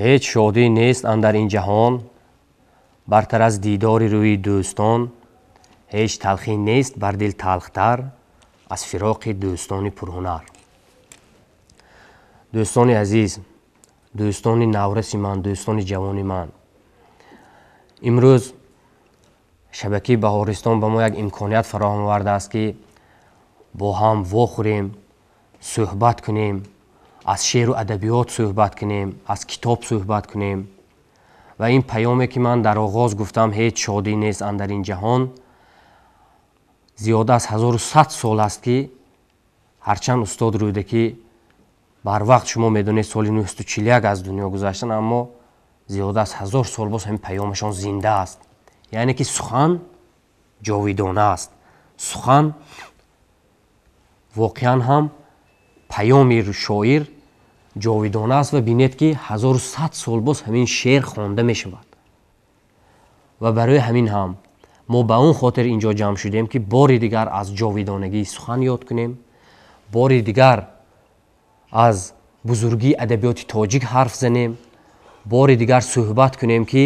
Ҳеҷ шодӣ нест андар ин ҷаҳон, бартар аз дидори рӯи дӯстон. Ҳеҷ талхӣ нест бар дил талхтар аз фироқи дӯстони пурҳунар. Дӯстони азиз, дӯстони навраси ман, дӯстони ҷавони ман, имрӯз шабакаи Баҳористон ба мо як имконият фароҳам овардааст, ки бо ҳам вохӯрем, суҳбат кунем, аз шеъру адабиёт суҳбат кунем, аз китоб суҳбат кунем. Ва ин паёме ки ман дар оғоз гуфтам, ҳеҷ шодӣ нест андар ин ҷаҳон, зиёда аз 1100 сол аст, ки ҳарчанд устод Рӯдакӣ барвақт, шумо медонед, соли 941 аз дунё гузаштанд, аммо зиёда аз 1000 сол боз ҳамин паёмашон зинда аст. Яъне ки сухан ҷовидона аст. Сухан воқеан ҳам паёми шоир ҷовидона аст. Ва бинед, ки 1100 сол боз ҳамин шеър хонда мешавад. Ва барои ҳамин ҳам мо ба он хотир инҷо ҷамъ шудем, ки бори дигар аз ҷовидонагии сухан ёд кунем, бори дигар аз бузургии адабиёти тоҷик ҳарф занем, бори дигар суҳбат кунем, ки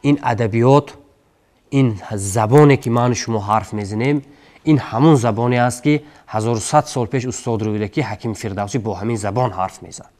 ин адабиёт, ин забоне ки ману шумо ҳарф мезанем, ин ҳамон забоне аст, ки 1100 сол пеш устод Рӯдакӣ, ҳаким Фирдавсӣ бо ҳамин забон ҳарф мезад.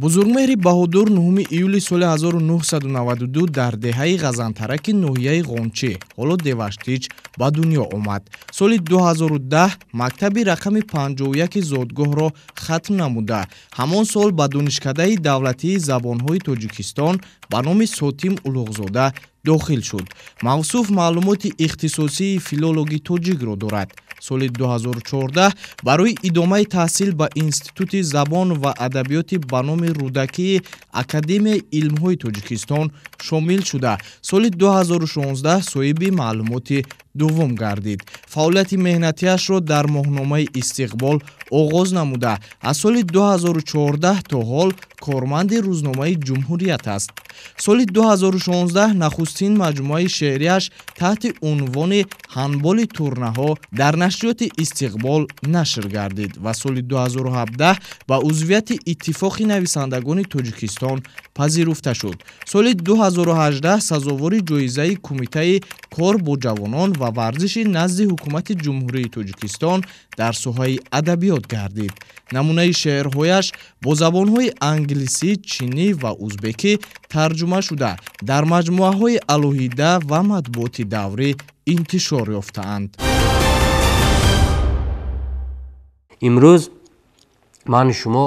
Бузургмеҳри Баҳодур 9 июли соли 1992 дар деҳаи Ғазантараки ноҳияи Ғончӣ, ҳоло Деваштич, ба дунё омад. Соли 2010 мактаби рақами 51 зодгоҳро хатм намуда, ҳамон сол ба Донишкадаи давлатии забонҳои Тоҷикистон ба номи Сотим Улуғзода дохил шуд. Мавсуф маълумоти ихтисосии филологи тоҷикро дорад. Соли 2014 барои идомаи таҳсил ба Институти забон ва адабиёти ба номи Рӯдакии Академияи илмҳои Тоҷикистон шомил шуда, соли 2016 соҳиби маълумоти дуввум гардид. Фаъолияти меҳнатиашро дар моҳномаи Истиқбол оғоз намуда, аз соли 2014 то ҳол корманди рӯзномаи Ҷумҳурият аст. Соли 2016 нахустин маҷмӯаи шеърияш таҳти унвони Ҳанболи турнаҳо дар нашриёти Истиқбол нашр гардид ва соли 2017 ба узвияти Иттифоқи нависандагони Тоҷикистон пазируфта шуд. Соли 2018 сазовори ҷоизаи Кумитаи кор бо ҷавонон ва варзиши назди Ҳукумати Ҷумҳурии Тоҷикистон дар соҳаи адабиёт гардид. Намунаи шеърҳояш бо забонҳои англисӣ, чинӣ ва узбекӣ тарҷума шуда, дар маҷмӯаҳои алоҳида ва матбуоти даврӣ интишор ёфтаанд. Имрӯз ману шумо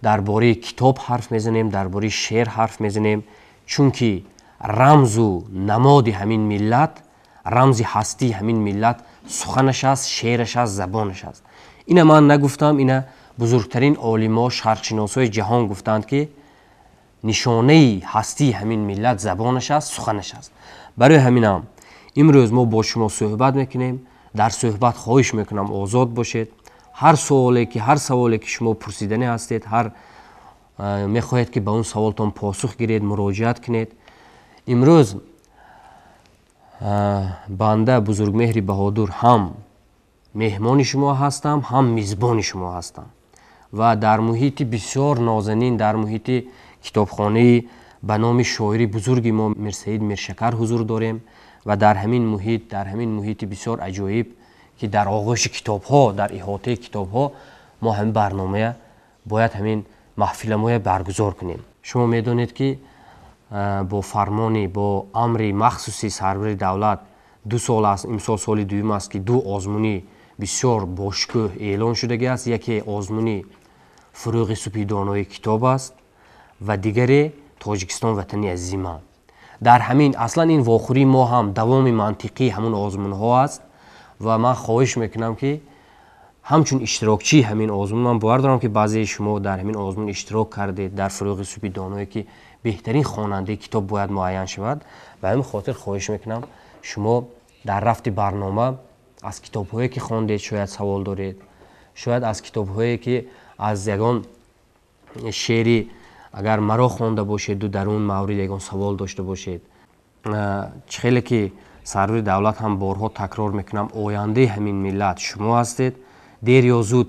дар бораи китоб ҳарф мезанем, дар бораи шеър ҳарф мезанем, чунки рамзу намоди ҳамин миллат, рамзи ҳастии ҳамин миллат суханаш аст, шеъраш аст, забонаш аст. Ина ман нагуфтам, ина бузургтарин олимо, шарқшиносҳои ҷаҳон гуфтанд, ки нишонаи ҳастии ҳамин миллат забонаш аст, суханаш аст. Барои ҳаминам имрӯз мо бо шумо суҳбат мекунем. Дар суҳбат хоҳиш мекунам, озод бошед. Ҳар суоле ки, ҳар саволе ки шумо пурсиданӣ ҳастед, ҳар мехоҳед ки ба он саволтон посух гиред, муроҷиат кунед. Имрӯз банда Бузургмеҳри Баҳодур ҳам меҳмони шумо ҳастам, ҳам мизбони шумо ҳастам ва дар муҳити бисёр нозанин, дар муҳити китобхонаи ба номи шоири бузурги мо Мирсаид Миршакар ҳузур дорем ва дар ҳамин муҳит, дар ҳамин муҳити бисёр аҷоиб, ки дар оғӯши китобҳо, дар иҳотаи китобҳо мо ҳамин барномая бояд, ҳамин маҳфиламоя баргузор кунем. Шумо медонед, ки бо фармони, бо амри махсуси сарвари давлат 2 сол аст, имсол соли дуюм аст, ки ду озмуни бисёр бошукӯҳ эълон шудагӣ аст. Яке озмуни Фурӯғи субҳи донои китоб аст ва дигаре Тоҷикистон ватани азизи ман. Дар ҳамин аслан ин вохӯрии мо ҳам давоми мантиқии ҳамун озмунҳо аст ва ман хоҳиш мекунам, ки ҳамчун иштирокчии ҳамин озмун, ман бовар дорам, ки баъзеи шумо дар ҳамин озмун иштирок кардед, дар Фурӯғи субҳи доное, ки беҳтарин хонандаи китоб бояд муайян шавад. Ба ҳамин хотир хоҳиш мекунам, шумо дар рафти барнома аз китобҳое ки хондед шояд савол доред, шояд аз китобҳое ки аз ягон шеъри агар маро хонда бошеду дар он маврид ягон савол дошта бошед. Чӣ хеле ки сарвари давлат ҳам борҳо такрор мекунам, ояндаи ҳамин миллат шумо ҳастед. Дер ё зуд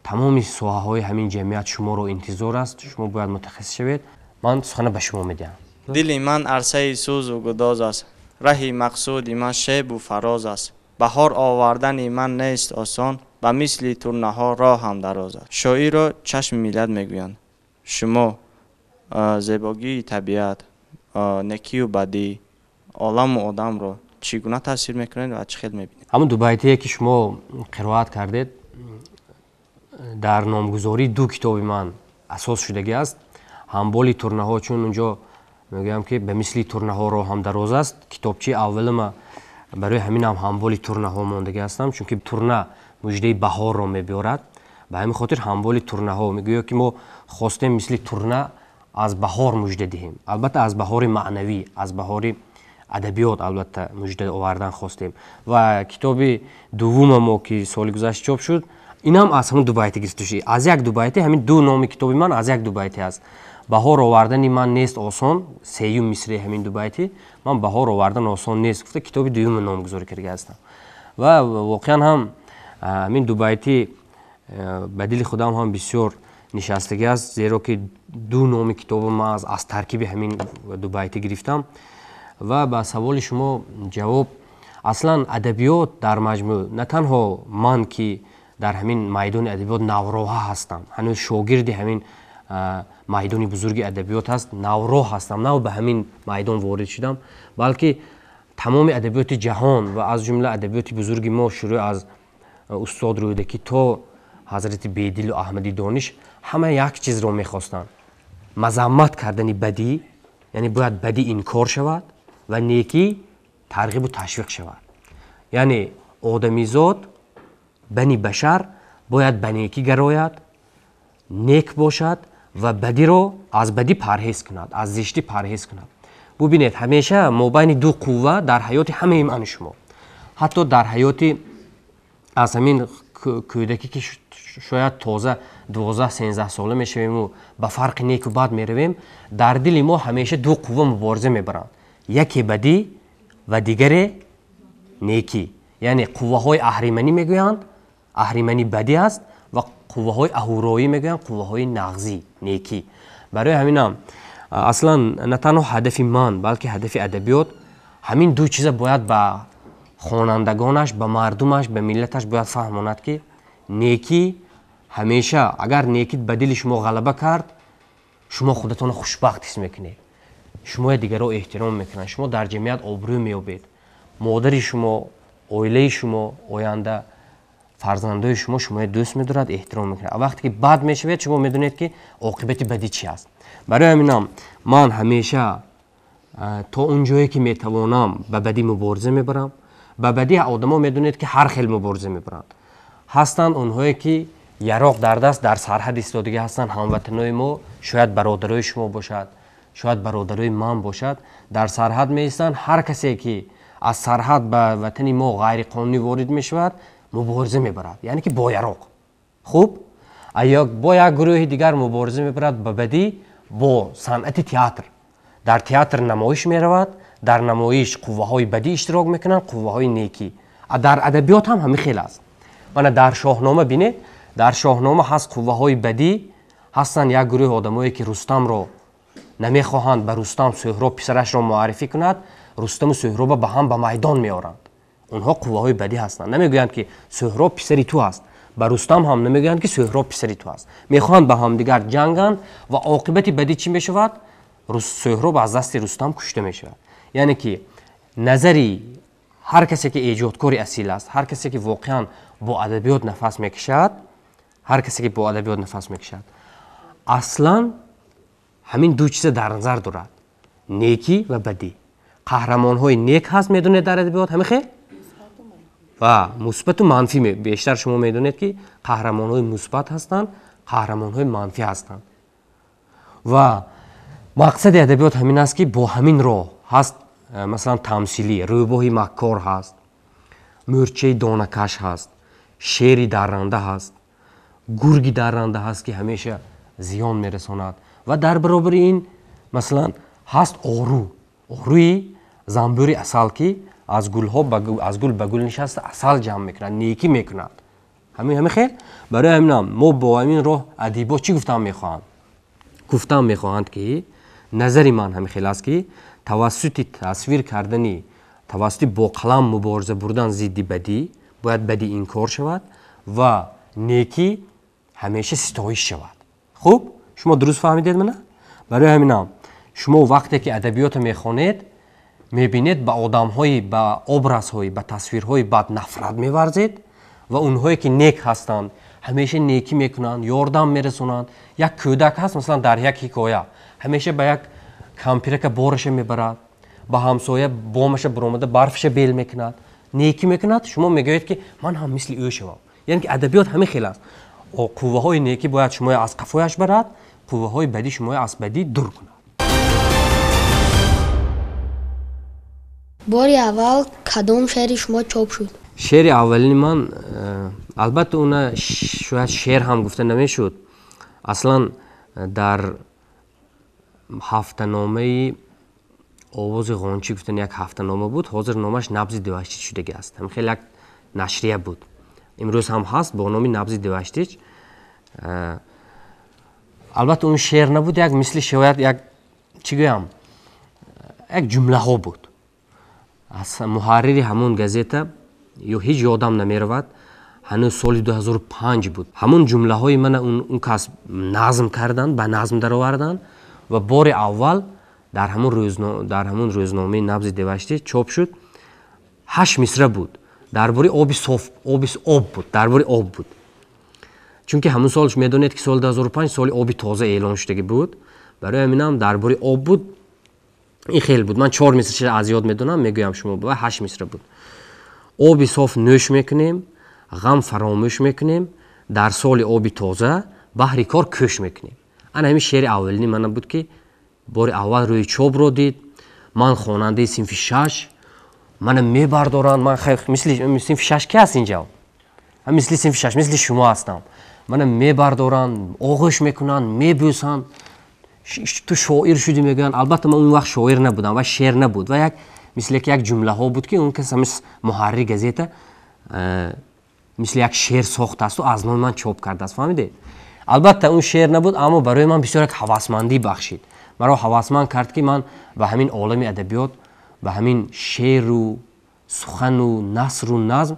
тамоми соҳаҳои ҳамин ҷамъият шуморо интизор аст, шумо бояд мутахассис шавед. Ман сухана ба шумо медиҳам. Дили ман арсаи сӯзу гудоз аст, раҳи мақсуди ман шебу фароз аст. Баҳор овардани ман нест осон, ба мисли турнаҳо роҳам дароз аст. Шоирро чашми миллат мегӯянд. Шумо зебогии табиат, некию бадӣ, оламу одамро чӣ гуна тасвир мекунед ва чӣ хел мебинед? Ҳамун дубайтие ки шумо қироат кардед, дар номгузории ду китоби ман асос шудагӣ аст. Ҳамболи турнаҳо, чун унҷо мегӯям ки ба мисли турнаҳо роҳам дароз аст. Китобчаи аввалима барои ҳаминам ҳамболи турнаҳо мондагӣ ҳастам, чунки турна муждаи баҳорро мебиёрад. Ба ҳамин хотир ҳамболи турнаҳо мегӯё ки мо хостем мисли турна аз баҳор мужда диҳем. Албатта аз баҳори маънавӣ, аз баҳори адабиёт албатта мужда овардан хостем. Ва китоби дуввума мо ки соли гузашта чоп шуд, инам аз ҳамун дубайти гирифта шуд. Аз як дубайти, ҳамин ду номи китоби ман аз як дубайти аст. Баҳор овардани ман нест осон, сеюм мисраи ҳамин дубайти, ман баҳор овардан осон нест гуфта китоби дуюмро номгузорӣ карда ҳастам. Ва воқеан ҳам ҳамин дубайти ба дили худам ҳам бисёр нишастагӣ аст, зеро ки ду номи китобро ман аз таркиби ҳамин дубайти гирифтам. Ва ба саволи шумо ҷавоб, аслан адабиёт дар маҷмӯъ на танҳо ман ки дар ҳамин майдони адабиёт навроҳа ҳастам, ҳанӯз шогирди ҳамин майдони бузурги адабиёт ҳаст, навроҳ ҳастам, нав ба ҳамин майдон ворид шудам, балки тамоми адабиёти ҷаҳон ва аз ҷумла адабиёти бузурги мо шурӯъ аз устод Рӯдакӣ то ҳазрати Бедилу Аҳмади Дониш ҳама як чизро мехостанд: мазаммат кардани бадӣ, яъне бояд бадӣ инкор шавад ва некӣ тарғибу ташвиқ шавад. Яъне одамизод, бани башар бояд ба некӣ гарояд, нек бошад ва бадиро аз бадӣ парҳез кунад, аз зиштӣ парҳез кунад. Бубинед, ҳамеша мобайни ду қувва дар ҳаёти ҳамаи ману шумо, ҳатто дар ҳаёти аз ҳамин кӯдакӣ ки шояд тоза 12-13 сола мешавему ба фарқи неку бад меравем, дар дили мо ҳамеша ду қувва мубориза мебаранд: яке бадӣ ва дигаре некӣ. Яъне қувваҳои аҳриманӣ мегӯянд, аҳриманӣ бадӣ аст, ва қувваҳои аҳуроӣ мегӯянд, қувваҳои нағзӣ, некӣ. Барои ҳаминам аслан на танҳо ҳадафи ман, балки ҳадафи адабиёт ҳамин ду чиза бояд ба хонандагонаш, ба мардумаш, ба миллаташ бояд фаҳмонад, ки некӣ ҳамеша, агар некӣ ба дили шумо ғалаба кард, шумо худатонро хушбахт ҳис мекунед, шумоя дигарро эҳтиром мекунанд, шумо дар ҷамъият обрӯ меёбед, модари шумо, оилаи шумо, оянда фарзандои шумо шумоя дӯст медорад, эҳтиром мекунад. Вақте ки бад мешавед, шумо медонед ки оқибати бадӣ чи аст. Барои ҳаминам ман ҳамеша то он ҷое ки метавонам ба бадӣ мубориза мебарам. Ба бадӣ одамо медонед ки ҳар хел мубориза мебаранд. Ҳастанд онҳое ки яроқ дар даст дар сарҳад истодагӣ ҳастанд, ҳамватанои мо, шояд бародарои шумо бошад, шояд бародарои ман бошад, дар сарҳад меистанд. Ҳар касе ки аз сарҳад ба ватани мо ғайриқонунӣ ворид мешавад, мубориза мебарад, яъне ки бо яроқ. Хуб, бо як гурӯҳи дигар мубориза мебарад ба бадӣ бо санъати театр. Дар театр намоиш меравад, дар намоиш қувваҳои бадӣ иштирок мекунанд, қувваҳои некӣ. Дар адабиёт ҳам ҳамин хел аст. Мана дар Шоҳнома бинед, дар Шоҳнома ҳаст қувваҳои бадӣ, ҳастанд як гурӯҳи одамое ки Рустамро намехоҳанд ба Рустам Сӯҳроб писарашро муаррифӣ кунад, Рустаму Сӯҳробро ба ҳам ба майдон меоранд. Онҳо қувваҳои бадӣ ҳастанд. Намегӯянд ки Сӯҳроб писари ту аст, ба Рустам ҳам намегӯянд ки Сӯҳроб писари ту аст. Мехоҳанд ба ҳамдигар ҷанганд ва оқибати бадӣ чӣ мешавад? Сӯҳроб аз дасти Рустам кушта мешавад. Яъне ки назари ҳар касе ки эҷодкори асил аст, ҳар касе ки воқеан бо адабиёт нафас мекашад, ҳар касе ки бо адабиёт нафас мекашад, аслан ҳамин ду чиза дар назар дорад: некӣ ва бадӣ. Қаҳрамонҳои нек ҳаст, медонед, дар адабиёт ҳамин хел ва мусбату манфӣ. Бештар шумо медонед ки қаҳрамонҳои мусбат ҳастанд, қаҳрамонҳои манфӣ ҳастанд. Ва мақсади адабиёт ҳамин аст ки бо ҳамин роҳ ҳаст, масалан тамсилӣ, рӯбоҳи маккор ҳаст, мӯрчаи донакаш ҳаст, шери дарранда ҳаст, гурги дарранда ҳаст ки ҳамеша зиён мерасонад. Ва дар баробари ин масалан ҳаст ору, орӯи занбӯри асал ки аз гулҳо аз гул ба гул нишаста асал ҷамъ мекунад, некӣ мекунад. Ҳамин хел. Барои ҳаминам мо бо ҳамин роҳ адибо чӣ гуфтан мехоҳанд? Гуфтан мехоҳанд ки Назари ман ҳамин хел аст, ки тавассути тасвир кардани, тавассути бо қалам мубориза бурдан зидди бадӣ, бояд бадӣ инкор шавад ва некӣ ҳамеша ситоиш шавад. Хуб, шумо дуруст фаҳмидед мана? Барои ҳаминам шумо вақте ки адабиётро мехонед, мебинед ба одамҳои, ба образҳои, ба тасвирҳои бад нафрат меварзед ва онҳое ки нек ҳастанд, ҳамеша некӣ мекунанд, ёрдам мерасонанд. Як кӯдак ҳаст, масалан, дар як ҳикоя ҳамеша ба як кампирака бораша мебарад, ба ҳамсоя бомаша буромада барфаша бел мекунад, некӣ мекунад. Шумо мегӯед, ки ман ҳам мисли ӯ шавам. Яъне ки адабиёт ҳамин хел аст. Қувваҳои некӣ бояд шуморо аз қафояш барад, қувваҳои бадӣ шуморо аз бадӣ дур кунад. Бори аввал кадом шеъри шумо чоп шуд? Шеъри аввалини ман, албатта, уна шояд шеър ҳам гуфта намешуд. Аслан дар ҳафтаномаи Овози Ғончӣ гуфтан як ҳафтанома буд, ҳозир номаш Набзи Деваштич шудагӣ аст. Ҳам хеле як нашрия буд, имрӯз ҳам ҳаст бо номи Набзи Деваштич. Албатта, он шеър набуд, як мисли шояд як чӣ гӯям, як ҷумлаҳо буд. Аз муҳаррири ҳамон газета ё ҳеҷ ёдам намеравад, ҳанӯз соли 2005 буд, ҳамон ҷумлаҳои мана он кас назм карданд, ба назм дароварданд ва бори аввал дар ҳамон рӯзномаи Набзи Деваштич чоп шуд. 8 мисра буд, дар бораи оби соф, оби об буд, дар бораи об буд. Чунки ҳамон сол медонед, ки соли 2005 соли оби тоза эълон шудагӣ буд, барои ҳаминам дар бораи об буд. Ин хел буд. Ман 4 мисраша аз ёд медонам, мегӯям шумо, ва 8 мисра буд. Оби соф нӯш мекунем, ғам фаромӯш мекунем, дар соли оби тоза баҳри кор кӯш мекунем. Ана ҳамин шеъри аввалини мана буд, ки бори аввал рӯи чопро дид. Ман хонандаи синфи 6, мана мебардоранд. Ман мисли синфи 6 ки ҳаст инҷа? Мисли синфи 6, мисли шумо ҳастам. Мана мебардоранд, оғӯш мекунанд, мебӯсанд. Ту шоир шудӣ мегӯянд. Албатта, ман он вақт шоир набудам ва шеър набуд, ва як мисли як ҷумлаҳо буд, ки он кас ҳамин муҳаррири газета мисли як шеър сохтаасту аз номи ман чоп кардааст. Фаҳмидед? Албатта, он шеър набуд, аммо барои ман бисёр як ҳавасмандӣ бахшид. Маро ҳавасманд кард, ки ман ба ҳамин олами адабиёт, ба ҳамин шеъру сухану насру назм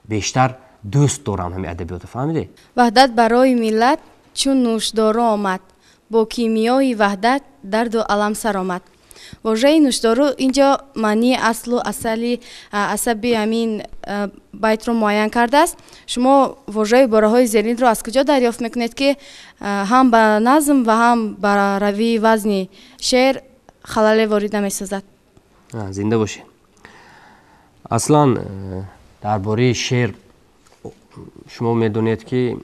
бештар дӯст дорам ҳамин адабиётро. Фаҳмидед? Ваҳдат барои миллат чун нӯшдору омад, бо кимиёи ваҳдат дарду алам сар омад. Вожаи нӯшдору инҷо маънии аслу асали асаби ҳамин байтро муайян кардааст. Шумо вожаи ибораҳои зеринро аз куҷо дарёфт мекунед, ки ҳам ба назм ва ҳам ба равии вазни шеър халале ворид намесозад? Зинда бошед. Аслан дар бораи шеър шумо медонед, ки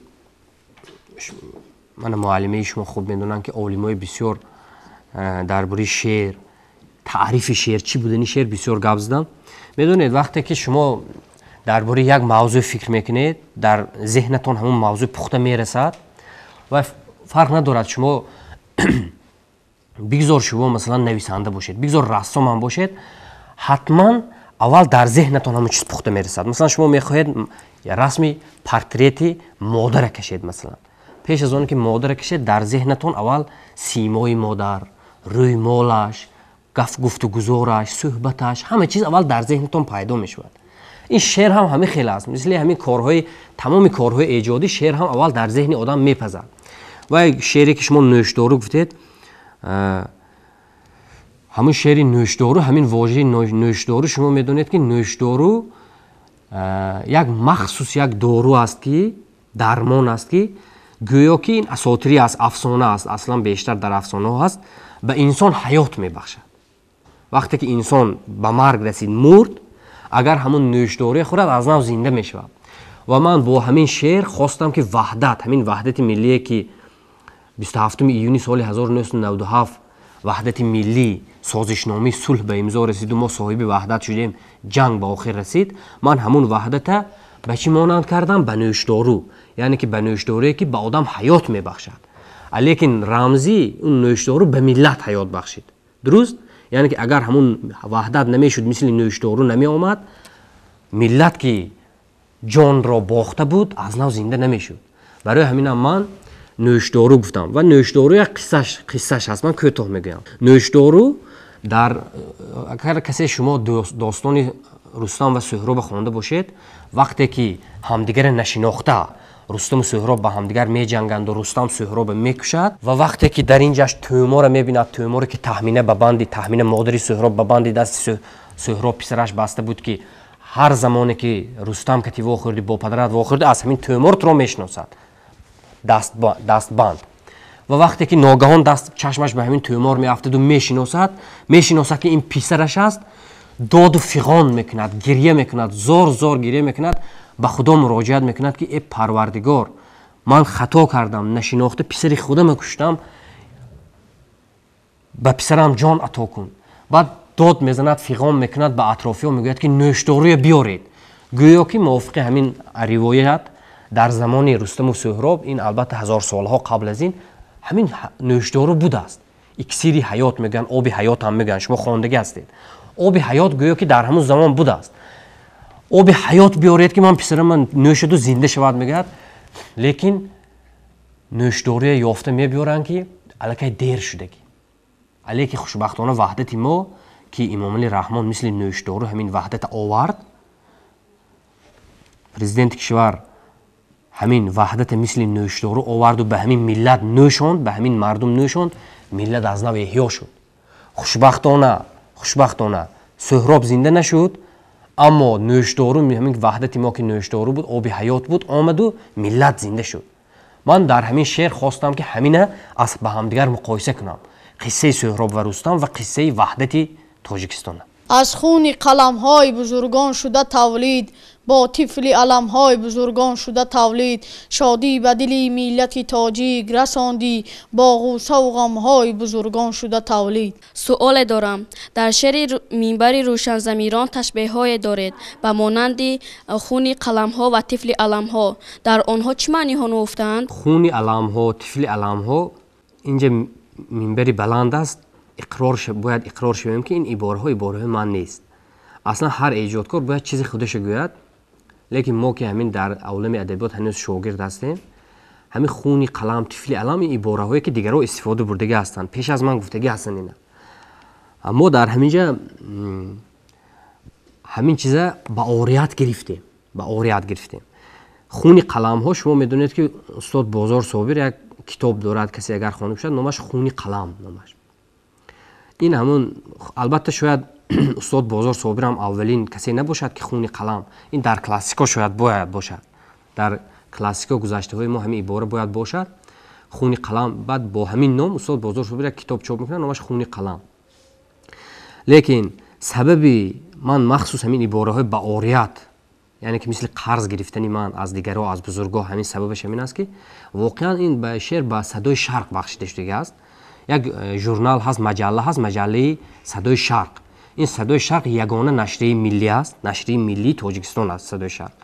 мана муаллимаи шумо хуб медонанд, ки олимои бисёр дар бораи шеър, таърифи шеър, чӣ будани шеър бисёр гап заданд. Медонед, вақте ки шумо дар бораи як мавзӯъ фикр мекунед, дар зеҳнатон ҳамон мавзӯъ пухта мерасад ва фарқ надорад, шумо бигзор шумо масалан нависанда бошед, бигзор рассом ҳам бошед, ҳатман аввал дар зеҳнатон ҳамон чиз пухта мерасад. Масалан, шумо мехоҳед расми портрети модара кашед, масалан, пеш аз он ки модара кашед, дар зеҳнатон аввал симои модар, рӯймолаш, гуфтугузораш, суҳбаташ, ҳама чиз аввал дар зеҳнатон пайдо мешавад. Ин шеър ҳам ҳамин хел аст. Мисли ҳамин корҳои, тамоми корҳои эҷодӣ, шеър ҳам аввал дар зеҳни одам мепазад. Ва шеъре ки шумо нӯшдору гуфтед, ҳамин шеъри нӯшдору, ҳамин вожаи нӯшдору, шумо медонед, ки нӯшдору як махсус як дору аст, ки дармон аст, ки гӯё ки ин асотирӣ аст, афсона аст, аслан бештар дар афсонаҳо ҳаст, ба инсон ҳаёт мебахшад. Вақте ки инсон ба марг расид, мурд, агар ҳамон нӯшдоруе хӯрад, аз нав зинда мешавад. Ва ман бо ҳамин шеър хостам, ки ваҳдат, ҳамин ваҳдати миллие, ки 27 июни соли 1997 ваҳдати миллӣ, созишномаи сулҳ ба имзо расиду мо соҳиби ваҳдат шудем, ҷанг ба охир расид, ман ҳамон ваҳдата ба чӣ монанд кардам? Ба нӯшдору, яъне ки ба нӯшдоруе, ки ба одам ҳаёт мебахшад. Лекин рамзӣ он нӯшдору ба миллат ҳаёт бахшид. Дуруст? Яъне ки агар ҳамон ваҳдат намешуд, мисли нӯшдору намеомад, миллат, ки ҷонро бохта буд, аз нав зинда намешуд. Барои ҳаминам ман Нӯшдору гуфтам ва нӯшдору як қиссаш ҳаст, ман кӯтоҳ мегӯям. Нӯшдору дар агар касе шумо достони Рустам ва Суҳроба хонда бошед, вақте ки ҳамдигаре нашинохта Рустаму Суҳроб ба ҳамдигар меҷанганду Рустам Суҳроба мекушад ва вақте ки дар ин ҷашн тӯмора мебинад, тӯморе ки Таҳмина ба банди Таҳмина модари Суҳроб ба банди дасти Суҳроб писараш баста буд, ки ҳар замоне ки Рустам кати вохӯрдӣ, бо падарат вохӯрдӣ, аз ҳамин тӯмор туро мешиносад, дастбанд. Ва вақте ки ногаҳон даст чашмаш ба ҳамин тӯмор меафтаду мешиносад, ки ин писараш аст, доду фиғон мекунад, гирья мекунад, зор зор гирья мекунад, ба Худо муроҷиат мекунад, ки э Парвардигор, ман хато кардам, нашинохта писари худама куштам, ба писарам ҷон ато кун. Баъд дод мезанад, фиғон мекунад, ба атрофиҳо мегӯяд, ки нӯшдоруя биёред. Гӯё ки мувофиқи ҳамин ривоят дар замони Рустаму Суҳроб, ин албатта ҳазорсолаҳо қабл аз ин, ҳамин нӯшдору будааст. Иксири ҳаёт мегӯянд, оби ҳаёт ҳам мегӯянд, шумо хондагӣ ҳастед. Оби ҳаёт гӯё ки дар ҳамун замон будааст. Оби ҳаёт биёред, ки ман писарама нӯшаду зинда шавад, мегӯяд. Лекин нӯшдоруя ёфта мебиёранд, ки аллакай дер шудагӣ. Алеки хушбахтона ваҳдати мо, ки Имомали Раҳмон мисли нӯшдору ҳамин ваҳдата овард, президенти кишвар ҳамин ваҳдата мисли нӯшдору оварду ба ҳамин миллат нӯшонд, ба ҳамин мардум нӯшонд, миллат аз нав эҳё шуд. Хушбахтона Суҳроб зинда нашуд, аммо нӯшдору, ҳамин ваҳдати мо, ки нӯшдору буд, оби ҳаёт буд, омаду миллат зинда шуд. Ман дар ҳамин шеър хостам, ки ҳамина аз ба ҳамдигар муқоиса кунам, қиссаи Суҳроб ва Рустам ва қиссаи ваҳдати Тоҷикистона. Аз хуни қаламҳои бузургон шуда тавлид, бо тифли аламҳои бузургон шуда тавлид, шодӣ ба дили миллати тоҷик расондӣ, бо ғуссаву ғамҳои бузургон шуда тавлид. Суоле дорам. Дар шеъри Минбари рӯшанзамирон ташбеҳҳое доред ба монанди хуни қаламҳо ва тифли аламҳо. Дар онҳо чӣ маъниҳо нуҳуфтаанд? Хуни аламҳо, тифли аламҳо, инҷа минбари баланд аст, бояд иқрор шавем, ки ин ибораҳо ибораҳои ман нест. Аслан ҳар эҷодкор бояд чизи худашо гӯяд, лекин мо ки ҳамин дар олами адабиёт ҳанӯз шогирд ҳастем, ҳамин хуни қалам, тифли алам, ин ибораҳое ки дигарҳо истифода бурдагӣ ҳастанд, пеш аз ман гуфтагӣ ҳастанд. Ина мо дар ҳаминҷа ҳамин чиза ба орият гирифтем, ба орият гирифтем. Хуни қаламҳо, шумо медонед, ки устод Бозор Собир як китоб дорад, касе агар хонда бошад, номаш Хуни қалам номаш. Ин ҳамун, албатта, шояд устод Бозор Собирам аввалин касе набошад, ки хуни қалам, ин дар классико шояд бояд бошад, дар классико гузаштаҳои мо ҳамин ибора бояд бошад, хуни қалам. Баъд бо ҳамин ном устод Бозор Собир як китоб чоп мекунад, номаш Хуни қалам. Лекин сабаби ман махсус ҳамин ибораҳои ба орият, яъне ки мисли қарз гирифтани ман аз дигарҳо, аз бузургоҳ, ҳамин сабабаш ҳамин аст, ки воқеан ин ба шеър ба Садои Шарқ бахшида шудага аст. Як журнал ҳаст, маҷалла ҳаст, маҷаллаи Садои Шарқ. Ин Садои Шарқ ягона нашрияи миллӣ аст, нашрияи миллии Тоҷикистон аст. Садои Шарқ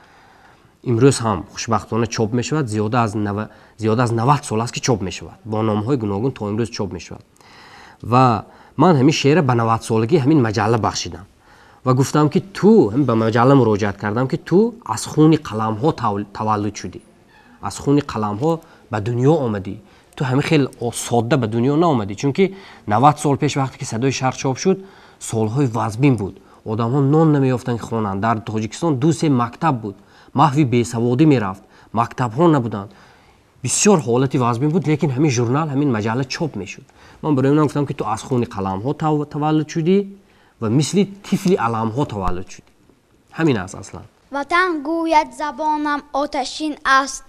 имрӯз ҳам хушбахтона чоп мешавад, зиёда аз 90 сол аст, ки чоп мешавад, бо номҳои гуногун то имрӯз чоп мешавад. Ва ман ҳамин шеъра ба 90-солагии ҳамин маҷалла бахшидам ва гуфтам, ки ту, ба маҷалла муроҷиат кардам, ки ту аз хуни қаламҳо таваллуд шудӣ, аз хуни қаламҳо ба дунё омадӣ, ту ҳамин хел содда ба дунё наомадӣ. Чунки 90 сол пеш, вақте ки Садои Шарқ чоп шуд, солҳои вазбин буд, одамҳо нон намеёфтанд, ки хонанд. Дар Тоҷикистон ду се мактаб буд, маҳви бесаводӣ мерафт, мактабҳо набуданд, бисёр ҳолати вазбин буд, лекин ҳамин журнал, ҳамин маҷалла чоп мешуд. Ман барои онам гуфтам, ки ту аз хуни қаламҳо таваллуд шудӣ ва мисли тифли аламҳо таваллуд шудӣ. Ҳамин аст аслан. Ватан гӯяд забонам оташин аст,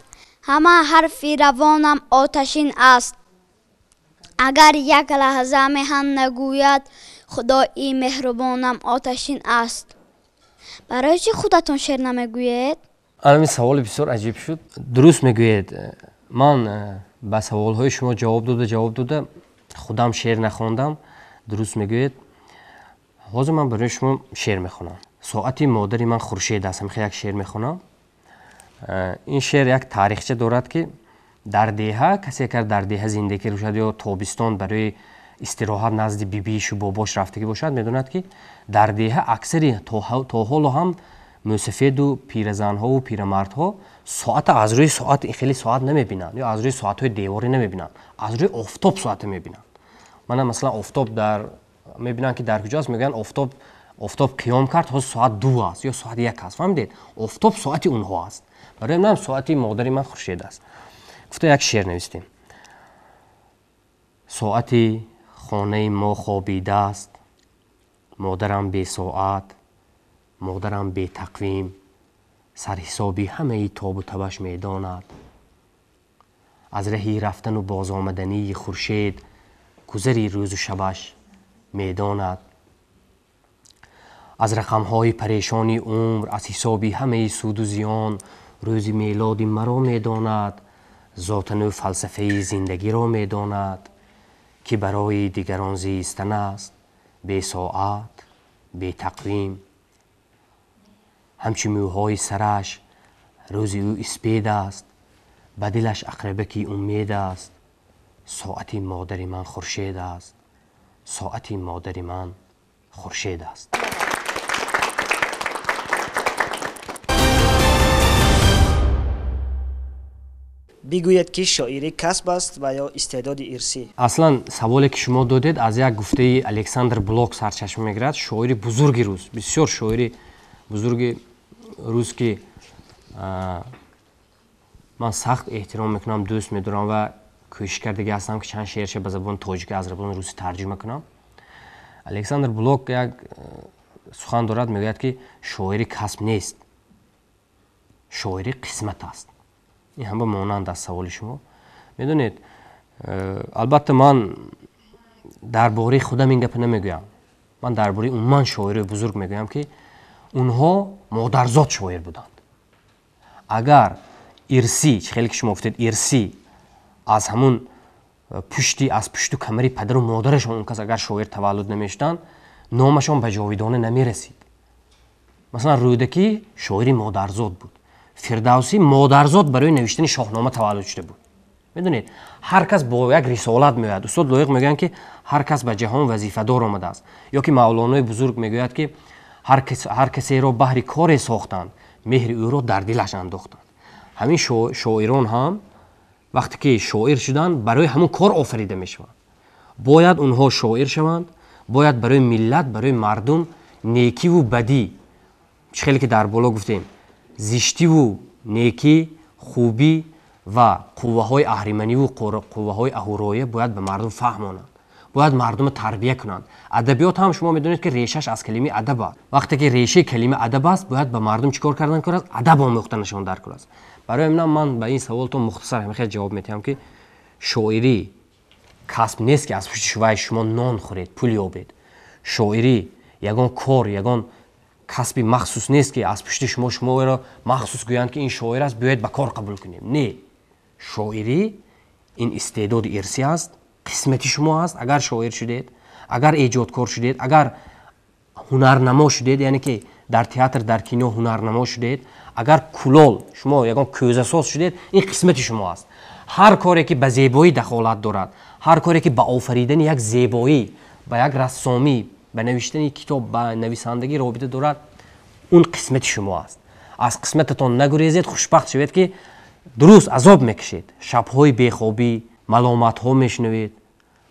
ҳама ҳарфи равонам оташин аст. Агар як лаҳза меҳан нагӯяд, Худои меҳрубонам оташин аст. Барои чӣ худатон шеър намегӯед? Ҳамин саволи бисёр аҷиб шуд. Дуруст мегӯед, ман ба саволҳои шумо ҷавоб дода, ҷавоб дода, худам шеър нахондам. Дуруст мегӯед. Ҳозир ман барои шумо шеър мехонам. Соати модари ман хуршед аст, ҳамихел як шеър мехонам. Ин шеър як таърихча дорад, ки дар деҳа касе агар дар деҳа зиндагӣ бошад ё тобистон барои истироҳат назди бибишу бобош рафтагӣ бошад, медонад, ки дар деҳа аксари то ҳоло ҳам Мӯсафеду пиразанҳову пирамардҳо соата аз рӯи соат хеле соат намебинанд ё аз рӯи соатҳои деворӣ намебинанд, аз рӯи офтоб соата мебинанд. Мана масалан офтоб дар мебинанд ки дар куҷо аст, мегӯянд офтоб қиём кард, ҳозир соат 2 аст ё соат 1 аст. Фаҳмидед? Офтоб соати онҳо аст. Барои ман соати модари ман Хуршед аст. Гуфта як шеър навистем. Соати хонаи мо хобидааст, модарам бесоат, модарам бетақвим, сарҳисоби ҳамаи тобу табаш медонад. Аз раҳи рафтану бозомадании Хуршед гузари рӯзу шабаш медонад. Аз рақамҳои парешони умр, аз ҳисоби ҳамаи суду зиён рӯзи мелоди маро медонад. Зотану фалсафаи зиндагиро медонад, ки барои дигарон зистан аст, бесоат, бетақвим. Ҳамчу мӯҳои сараш рӯзи ӯ испед аст, ба дилаш ақрабаки умед аст. Соати модари ман Хуршед аст, соати модари ман Хуршед аст. Бигӯед, ки шоирӣ касб аст ва ё истеъдоди ирсӣ? Аслан саволе ки шумо додед аз як гуфтаи Александр Блок сарчашма мегирад, шоири бузурги рус, бисёр шоири бузурги рус, ки ман сахт эҳтиром мекунам, дӯст медорам ва кӯшиш кардагӣ ҳастам, ки чанд шеърша ба забони тоҷикӣ аз забони русӣ тарҷума кунам. Александр Блок як сухан дорад, мегӯяд, ки шоири касб нест, шоири қисмат аст. Ин ҳама монанд аст саволи шумо. Медонед, албатта ман дар бораи худам ин гапа намегӯям, ман дар бораи умуман шоирои бузург мегӯям, ки онҳо модарзод шоир буданд. Агар ирсӣ, чӣ хеле ки шумо гуфтед, ирсӣ аз ҳамун пушти, аз пушту камари падару модарашон он кас агар шоир таваллуд намешуданд, номашон ба ҷовидона намерасид. Масалан, Рӯдакӣ шоири модарзод буд. Фирдавсӣ модарзод барои навиштани Шоҳнома таваллуд шуда буд. Медонед, ҳар кас бо як рисолат меояд. Устод Лоиқ мегӯянд, ки ҳар кас ба ҷаҳон вазифадор омадааст. Ё ки Мавлонои бузург мегӯяд, ки ҳар касеро баҳри коре сохтанд, меҳри ӯро дар дилаш андохтанд. Ҳамин шоирон ҳам вақте ки шоир шуданд, барои ҳамон кор офарида мешаванд. Бояд онҳо шоир шаванд, бояд барои миллат, барои мардум некиву бадӣ, чӣ хеле ки дар боло гуфтем, зиштиву некӣ, хубӣ ва қувваҳои аҳриманиву қувваҳои аҳуроя бояд ба мардум фаҳмонанд, бояд мардумро тарбия кунанд. Адабиёт ҳам шумо медонед, ки решаш аз калимаи адаб аст. Вақте ки решаи калима адаб аст, бояд ба мардум чӣ кор кардан кор аст? Адаб омӯхтанашон дар кор аст. Барои ҳаминам ман ба ин саволтон мухтасар ҳамин хел ҷавоб медиҳам, ки шоирӣ касб нест, ки аз пушти шуваи шумо нон хӯред, пул ёбед. Шоирӣ ягон кор, ягон касби махсус нест, ки аз пушти шумо шуморо махсус гӯянд, ки ин шоир аст, биёед ба кор қабул кунем. Не, шоирӣ ин истеъдоди ирсӣ аст, қисмати шумо аст. Агар шоир шудед, агар эҷодкор шудед, агар ҳунарнамо шудед, яъне ки дар театр, дар кино ҳунарнамо шудед, агар кулол шумо ягон кӯзасоз шудед, ин қисмати шумо аст. Ҳар коре ки ба зебоӣ дахолат дорад, ҳар коре ки ба офаридани як зебоӣ, ба як рассомӣ, ба навиштани китоб, ба нависандагӣ робита дорад, он қисмати шумо аст. Аз қисмататон нагурезед, хушбахт шавед, ки дуруст азоб мекашед, шабҳои бехобӣ, маломатҳо мешунавед,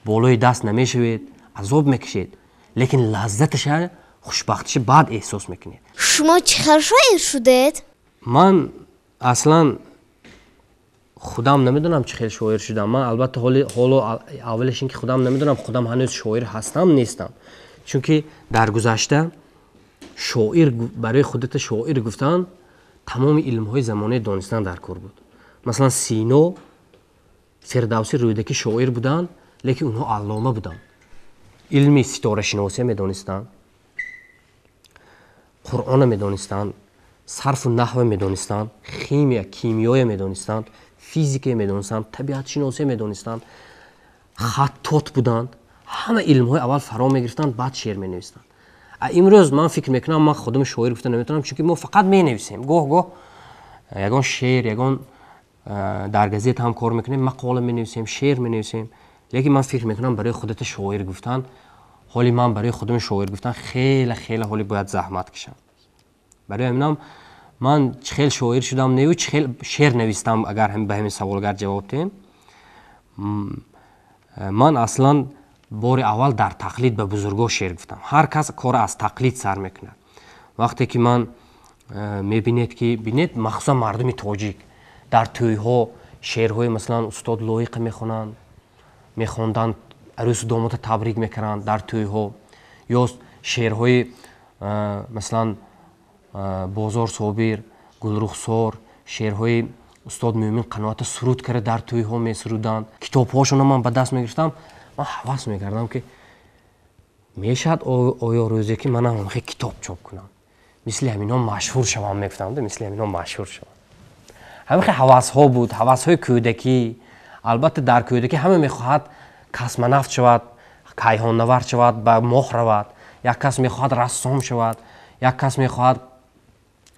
болои даст намешавед, азоб мекашед, лекин лаззаташа, хушбахтиша баъд эҳсос мекунед. Шумо чӣ хел шоир шудед? Ман аслан худам намедонам чӣ хел шоир шудам. Ман албатта ҳоло аввалеш ин ки худам намедонам, худам ҳанӯз шоир ҳастам нестам, чунки дар гузашта шоир барои худата шоир гуфтан тамоми илмҳои замонаи донистан дар кор буд. Масалан, Сино, Фирдавсӣ, Рӯдакӣ шоир буданд, лекин онҳо аллома буданд. Илми ситорашиносия медонистанд, Қуръона медонистанд, сарфу наҳва медонистанд, химия, кимиёя медонистанд, физикая медонистанд, табиатшиносия медонистанд, хаттот буданд. Ҳама илмҳои аввал фаро мегирифтанд, баъд шеър менавистанд. Имрӯз ман фикр мекунам, ман худам шоир гуфта наметавонам, чунки мо фақат менависем. Гоҳ-гоҳ ягон шеър, ягон дар газета ҳам кор мекунем, мақола менависем, шеър менависем. Лекин ман фикр мекунам, барои худата шоир гуфтан, ҳоли ман барои худам шоир гуфтан хеле хеле ҳоли бояд заҳмат кашам. Барои ҳаминам ман чӣ хел шоир шудам неву чӣ хел шеър навистам, агар ба ҳамин саволгар ҷавоб диҳем, ман аслан бори аввал дар тақлид ба бузургҳо шеър гуфтам. Ҳар кас кор аз тақлид сар мекунад. Вақте ки ман мебинед ки бинед, махсусан мардуми тоҷик дар тӯйҳо шеърҳои масалан устод Лоиқа мехонанд, мехонданд, арӯсу домода табрик мекунанд дар тӯйҳо, ё шеърҳои масалан Бозор Собир, Гулрухсор, шеърҳои устод Мӯмин Қаноата суруд карда дар тӯйҳо месуруданд. Китобҳошонро ман ба даст мегирифтам, ман ҳавас мекардам ки мешавад оё рӯзе ки манам ҳамхел китоб чоп кунам, мисли ҳаминҳо машҳур шавам, мегуфтам, мисли ҳаминҳо машҳур шавам. Ҳамин ҳавасҳо буд, ҳавасҳои кӯдакӣ. Албатта дар кӯдакӣ ҳама мехоҳад космонавт шавад, кайҳоннавард шавад, ба моҳ равад, як кас мехоҳад рассом шавад, як кас мехоҳад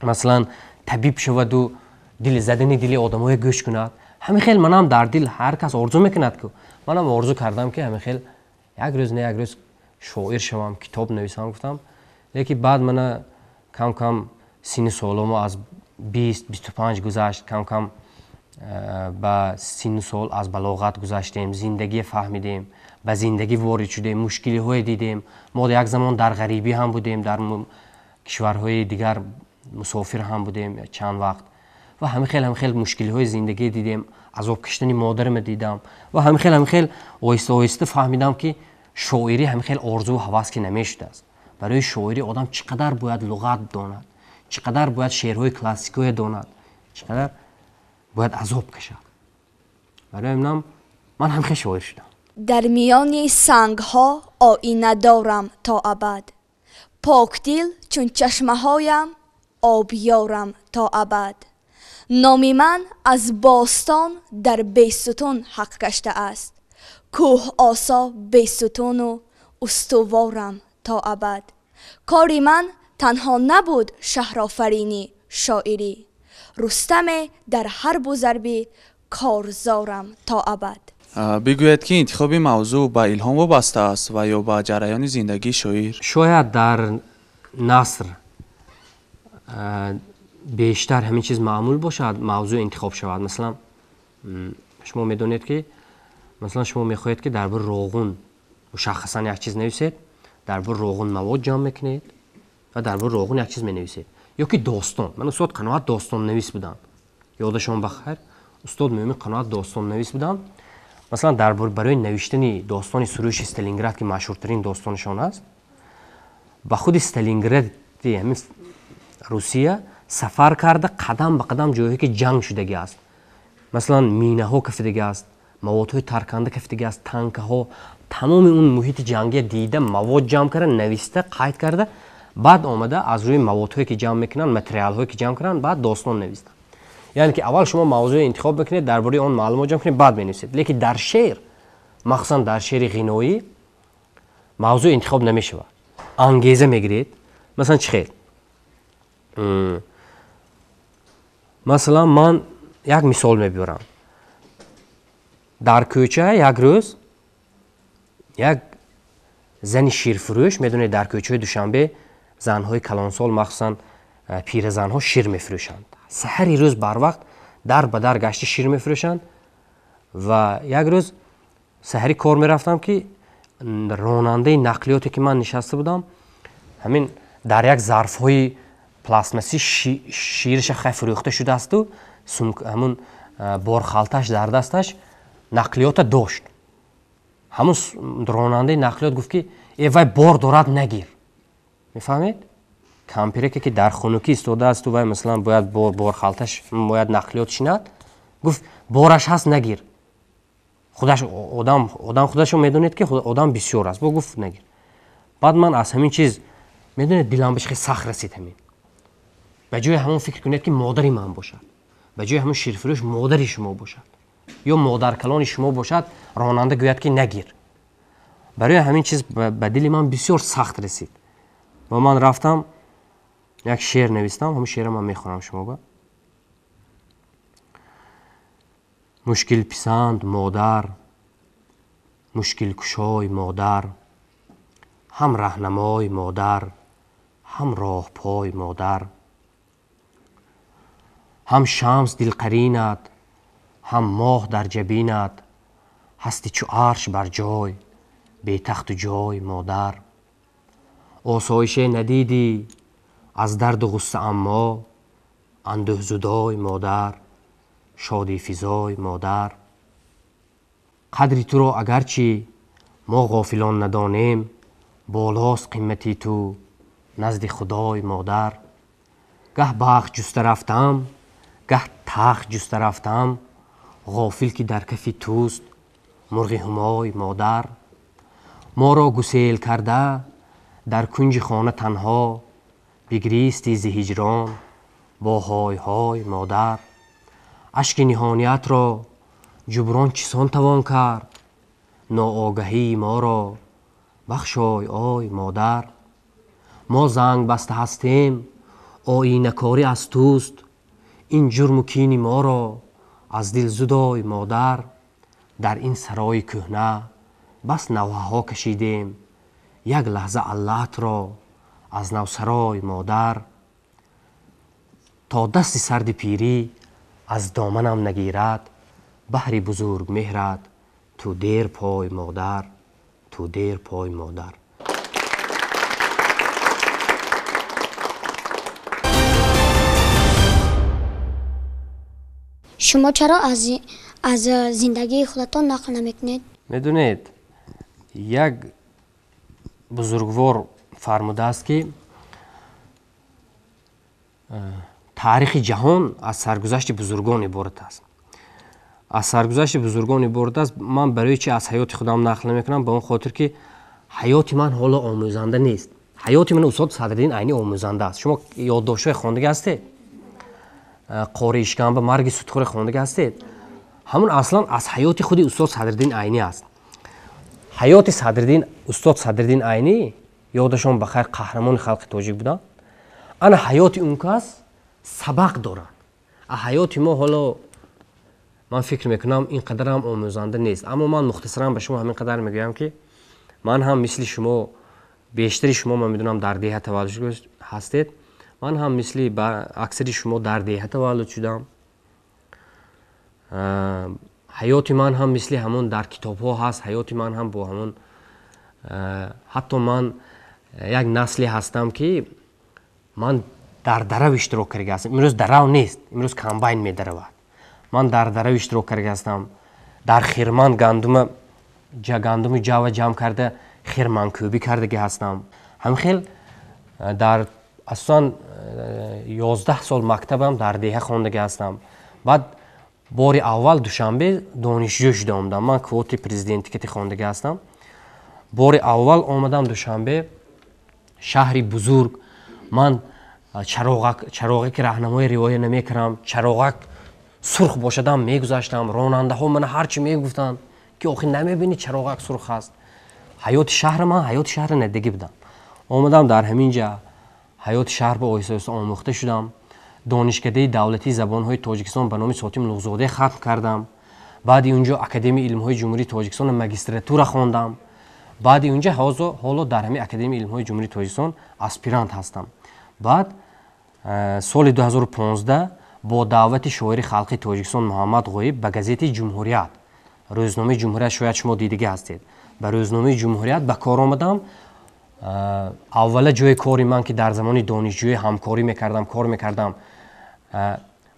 масалан табиб шаваду дили задани дили одамое гӯш кунад. Ҳамин хел манам дар дил ҳар кас орзу мекунад ку, манам орзу кардам ки ҳамин хел як рӯз не як рӯз шоир шавам, китоб нависам гуфтам. Лекин баъд мана кам кам синни соломо аз 20-25 гузашт, кам кам ба синну сол аз балоғат гузаштем, зиндагие фаҳмидем, ба зиндагӣ ворид шудем, мушкилиҳое дидем. Мо як замон дар ғарибӣ ҳам будем, дар кишварҳои дигар мусофир ҳам будем чанд вақт ва ҳамин хел ҳамин хел мушкилиҳои зиндагӣ дидем, азоб кашидани модарама дидам ва ҳамин хел ҳамин хел оҳиста оҳиста фаҳмидам ки шоирӣ ҳамин хел орзуву ҳавас ки намешудааст. Барои шоирӣ одам чӣ қадар бояд луғат донад, чӣ қадар бояд шеърҳои классикое донад, чӣ қадар бояд азоб кашад. Барои ҳаминам ман ҳам хел шоир шудам. Дар миёни сангҳо оина дорам то абад, покдил чун чашмаҳоям обёрам то абад. Номи ман аз бостон дар Бесутун ҳақ гаштааст, кӯҳ осо Бесутуну устуворам то абад. Кори ман танҳо набуд шаҳрофаринӣ шоирӣ, Рустаме дар ҳарбу зарбӣ корзорам то абад. Бигӯед ки интихоби мавзӯъ ба илҳом вобаста аст ва ё ба ҷараёни зиндагии шоир? Шояд дар наср бештар ҳамин чиз маъмул бошад, мавзӯъ интихоб шавад. Масалан шумо медонед ки масалан шумо мехоҳед ки дар бораи роғун мушаххасан як чиз нависед, дар бораи роғун мавод ҷамъ мекунед ва дар бораи роғун як чиз менависед. Ё ки достон. Ман устод Қаноат достоннавис буданд, ёдашон бахайр, устод Мӯмин Қаноат достоннавис буданд. Масалан дар барои навиштани достони Сурӯши Сталинград ки машҳуртарин достонашон аст, ба худи Сталингради ҳамин Русия сафар карда, қадам ба қадам ҷойҳое ки ҷанг шудагӣ аст, масалан минаҳо кафидагӣ аст, маводҳои тарканда кафидагӣ аст, танкаҳо, тамоми он муҳити ҷангия дида, мавод ҷамъ карда, нависта, қайд карда, баъд омада аз рӯи маводҳое ки ҷамъ мекунанд, материалҳое ки ҷамъ кунанд, баъд достон навистанд. Яъне ки аввал шумо мавзӯе интихоб мекунед, дар бораи он маълумот ҷамъ кунед, баъд менависед. Лекин дар шеър, махсусан дар шеъри ғиноӣ, мавзӯъ интихоб намешавад, ангеза мегиред. Масалан чӣ хел? Масалан ман як мисол мебиёрам. Дар кӯча як рӯз як зани ширфурӯш, медонед дар кӯчаҳои Душанбе занҳои калонсол, махсусан пиразанҳо шир мефурӯшанд. Саҳари рӯз барвақт дар ба дар гашта шир мефурӯшанд. Ва як рӯз саҳарӣ кор мерафтам ки ронандаи нақлиёте ки ман нишаста будам, ҳамин дар як зарфҳои пластмассӣ шираша хай фурӯхта шудаасту ҳамун борхалташ дар дасташ нақлиёта дошт. Ҳамун ронандаи нақлиёт гуфт ки э вай бор дорад, нагир. Мефаҳмед? Кампиреке ки дар хунукӣ истодаасту вай масалан бояд борхалташ бояд нақлиёт шинад, гуфт бораш ҳаст, нагир. Худаш одам худашо медонед ки одам бисёр аст, бо гуфт нагир. Баъд ман аз ҳамин чиз медонед дилам беш хеле сахт расид. Ҳамин ба ҷои ҳамон фикр кунед ки модари ман бошад, ба ҷои ҳамон ширфурӯш модари шумо бошад ё модаркалони шумо бошад, ронанда гӯяд ки нагир. Барои ҳамин чиз ба дили ман бисёр сахт расид ва ман рафтам як шеър навистам. Ҳамон шеърро ман мехонам шумо ба. Мушкилписанд модар, мушкилкушой модар, ҳам раҳнамой модар, ҳам роҳпой модар, Ҳам шамс дилқаринат, ҳам моҳ дар ҷабинат, ҳасти чу арш бар ҷой, бетахту ҷой модар. Осоише надидӣ аз дарду ғусса аммо, андӯҳзудой модар, шодифизой модар. Қадри туро агарчи мо ғофилон надонем, болост қимати ту назди худой модар. Гаҳ бахт ҷуста рафтам, гаҳ тахт ҷуста рафтам, ғофил ки дар кафи туст мурғи ҳумой модар. Моро гусел карда дар кунҷи хона танҳо, бигристӣ зи ҳиҷрон бо ҳой-ҳой модар. Ашки ниҳониятро ҷуброн чисон тавон кард, ноогаҳии моро бахшой ой модар. Мо занг баста ҳастем, оинакорӣ аз туст, ин ҷурму кини моро аз дил зудой модар. Дар ин сарои кӯҳна бас навҳаҳо кашидем, як лаҳза аллаатро аз навсарой модар. То дасти сарди пирӣ аз доманам нагирад, баҳри бузург меҳрат ту дер пой модар, ту дер пой модар. Шумо чаро аз зиндагии худатон нақл намекунед? Медонед, як бузургвор фармудааст, ки таърихи ҷаҳон аз саргузашти бузургон иборат аст. Аз саргузашти бузургон иборат аст. Ман барои чи аз ҳаёти худам нақл намекунам? Ба он хотир ки ҳаёти ман ҳоло омӯзанда нест. Ҳаёти ман устод Садриддин Айнӣ омӯзанда аст. Шумо ёддоштҳои хондагӣ ҳастед? Қори ишкамба, марги судхӯре хондагӣ ҳастед? Ҳамун аслан аз ҳаёти худи устод Садриддин Айнӣ аст. Ҳаёти Садриддин, устод Садриддин Айнӣ, ёдашон ба хайр, қаҳрамони халқи тоҷик буданд. Ана ҳаёти он кас сабақ дорад. Ҳаёти мо ҳоло ман фикр мекунам ин қадарам омӯзанда нест. Аммо ман мухтасаран ба шумо ҳамин қадар мегӯям, ки ман ҳам мисли шумо, бештари шумо ман медонам дар деҳа таваллуд ҳастед, ман ҳам мисли аксари шумо дар деҳа таваллуд шудам. Ҳаёти ман ҳам мисли ҳамон дар китобҳо ҳаст, ҳаёти ман ҳам бо ҳамон, ҳатто ман як насле ҳастам, ки ман дар дарав иштирок карда ҳастам. Имрӯз дарав нест, имрӯз комбайн медаравад. Ман дар дарав иштирок карда ҳастам, дар хирман гандуми ҷава ҷамъ карда хирманкӯбӣ кардагӣ ҳастам. Ҳамхел дар асосан 11 сол мактабам дар деҳа хондагӣ ҳастам. Баъд бори аввал Душанбе донишҷӯ шуда омадам. Ман квоти президентикати хондагӣ ҳастам. Бори аввал омадам Душанбе, шаҳри бузург. Ман чароғаки раҳнамои риоя намекардам, чароғак сурх бошадам мегузаштам. Ронандаҳо мана ҳарчи мегуфтанд, ки охи намебинӣ чароғак сурх аст. Ҳаёти шаҳр, ман ҳаёти шаҳр надидагӣ будам. Омадам дар ҳамин ҷа ҳаёти шаҳр ба оҳиста оҳиста омӯхта шудам. Донишкадаи давлатии забонҳои Тоҷикистон ба номи Сотим Нуғзода хатм кардам. Баъди он ҷо Академияи илмҳои Ҷумҳурии Тоҷикистон магистратура хондам. Баъди он ҷо ҳоло дар ҳамин Академияи илмҳои Ҷумҳурии Тоҷикистон аспирант ҳастам. Баъд соли 2015 бо даъвати шоири халқи Тоҷикистон Муҳаммад Ғоиб ба газетаи Ҷумҳурият, рӯзномаи Ҷумҳурият шояд шумо дидагӣ ҳастед, ба рӯзномаи Ҷумҳурият ба кор омадам. Аввала ҷои кори ман, ки дар замони донишҷӯӣ ҳамкорӣ мекардам, кор мекардам,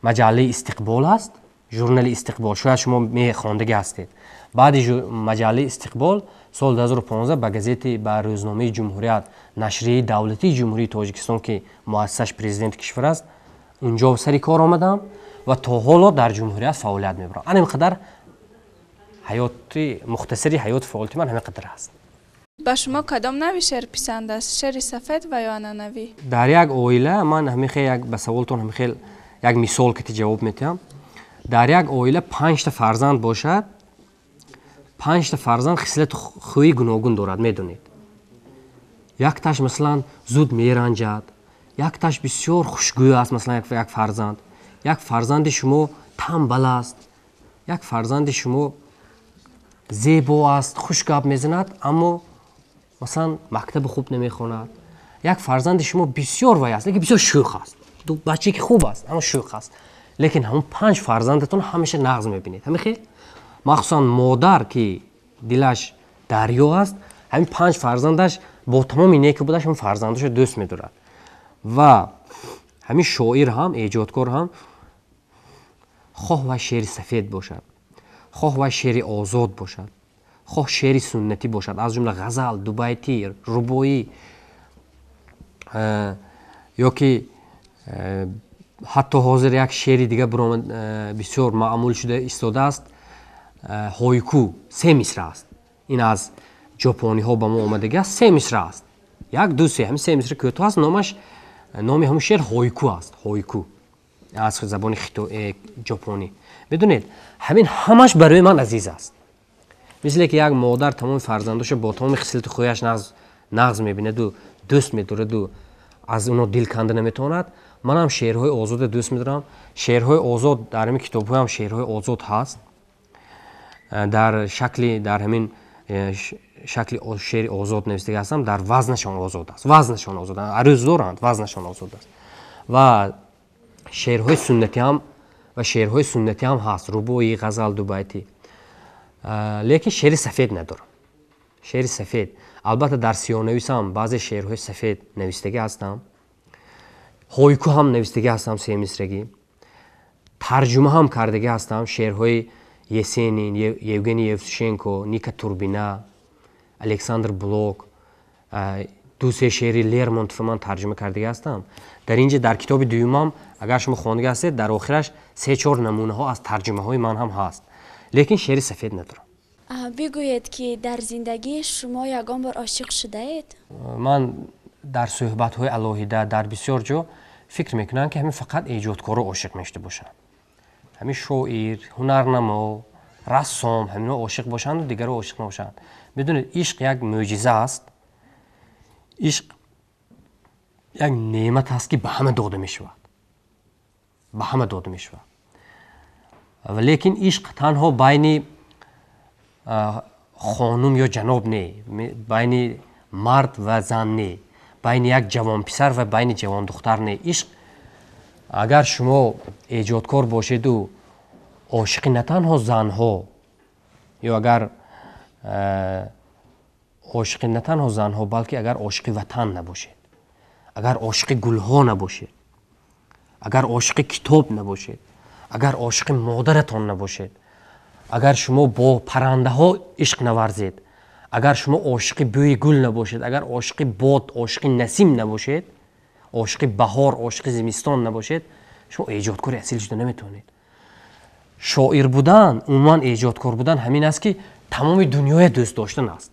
маҷаллаи Истиқбол аст, журнали Истиқбол, шояд шумо мехондагӣ ҳастед. Баъди маҷаллаи Истиқбол соли 2015 ба газети, ба рӯзномаи Ҷумҳурият, нашрияи давлатии Ҷумҳурии Тоҷикистон, ки муассисаш президенти кишвар аст, унҷо сари кор омадам ва то ҳоло дар Ҷумҳурият фаъолият мебарам. Ана ин қадар ҳаёти мухтасари ҳаёти фаъолияти ман ҳамин қадар аст. Ба шумо кадом нави шеър писанд аст? Шеъри сафед ва ё анъанавӣ? Дар як оила ман ҳамин хел як ба саволтон ҳамин хел як мисол кати ҷавоб медиҳам. Дар як оила 5 та фарзанд бошад, 5 та фарзанд хислату хӯи гуногун дорад, медонед. Якташ масалан зуд меранҷад, якташ бисёр хушгӯй аст, масалан як фарзанд, як фарзанди шумо тамбал аст, як фарзанди шумо зебо аст, хуш гап мезанад, аммо масалан мактаби хуб намехонад. Як фарзанди шумо бисёр вай аст, лекин бисёр шӯх аст. Бачае ки хуб аст, аммо шӯх аст. Лекин ҳамон панҷ фарзандатон ҳамеша нағз мебинед. Ҳамин хел? Махсусан модар, ки дилаш дарё аст, ҳамин панҷ фарзандаш бо тамоми неку будаш ҳамин фарзандашро дӯст медорад. Ва ҳамин шоир ҳам, эҷодкор ҳам, хоҳ вай шеъри сафед бошад, хоҳ вай шеъри озод бошад, хоҳ шеъри суннатӣ бошад, аз ҷумла ғазал, дубайтӣ, рубоӣ ё ки ҳатто ҳозир як шеъри дига бисёр маъмул шуда истодааст, ҳойку, се мисра аст. Ин аз ҷопониҳо ба мо омадагӣ аст, се мисра аст. Як, ду, се, ҳамин се мисра кӯтоҳ аст, номаш, номи ҳамун шеър ҳойку аст. Ҳойку аз забони ҷопонӣ. Медонед, ҳамин ҳамаш барои ман азиз аст. Мисле ки як модар тамоми фарзандошо бо тамоми хислати хӯяш нағз мебинаду дӯст медораду аз оно дил канда наметавонад, манам шеърҳои озода дӯст медорам. Шеърҳои озод дар ҳамин китобҳоям шеърҳои озод ҳаст. Дар шакли, дар ҳамин шакли шеъри озод навистагӣ ҳастам, дар вазнашон озод аст. Вазнашон озод аст. Арӯз доранд, вазнашон озод аст. Ва шеърҳои суннатӣ ҳам, ва шеърҳои суннатӣ ҳам ҳаст, рубоӣ, ғазал, дубайтӣ. Лекин шеъри сафед надорам. Шеъри сафед. Албатта дар сиёҳнависам баъзе шеърҳои сафед навистагӣ ҳастам. Ҳойку ҳам навистагӣ ҳастам, семисрагӣ. Тарҷума ҳам кардагӣ ҳастам шеърҳои Есенин, Евгений Евтушенко, Ника Турбина, Александр Блок, ду-се шеъри Лермонтов ман тарҷума кардагӣ ҳастам. Дар инҷа дар китоби дуюмам, агар шумо хондагӣ ҳастед, дар охираш се-чор намунаҳо аз тарҷумаҳои ман ҳам ҳаст. Лекин шеъри сафед надорам. Бигӯед, ки дар зиндагии шумо ягон бор ошиқ шудаед? Ман дар суҳбатҳои алоҳида дар бисёр ҷо фикр мекунам, ки ҳамин фақат эҷодкоро ошиқ мешуда бошанд. Ҳамин шоир, ҳунарнамо, рассом, ҳаминҳо ошиқ бошанду дигаро ошиқ набошанд. Медонед, ишқ як мӯъҷиза аст. Ишқ як неъмат аст, ки ба ҳама дода мешавад. Ба ҳама дода мешавад. Лекин ишқ танҳо байни хонум ё ҷаноб не, байни мард ва зан не, байни як ҷавонписар ва байни ҷавондухтар не. Ишқ, агар шумо эҷодкор бошеду ошиқи на танҳо занҳо, ё агар ошиқи на танҳо занҳо, балки агар ошиқи ватан набошед, агар ошиқи гулҳо набошед, агар ошиқи китоб набошед, агар ошиқи модаратон набошед, агар шумо бо паррандаҳо ишқ наварзед, агар шумо ошиқи бӯи гул набошед, агар ошиқи бод, ошиқи насим набошед, ошиқи баҳор, ошиқи зимистон набошед, шумо эҷодкори асил шуда наметавонед. Шоир будан, умуман эҷодкор будан ҳамин аст, ки тамоми дунёя дӯст доштан аст.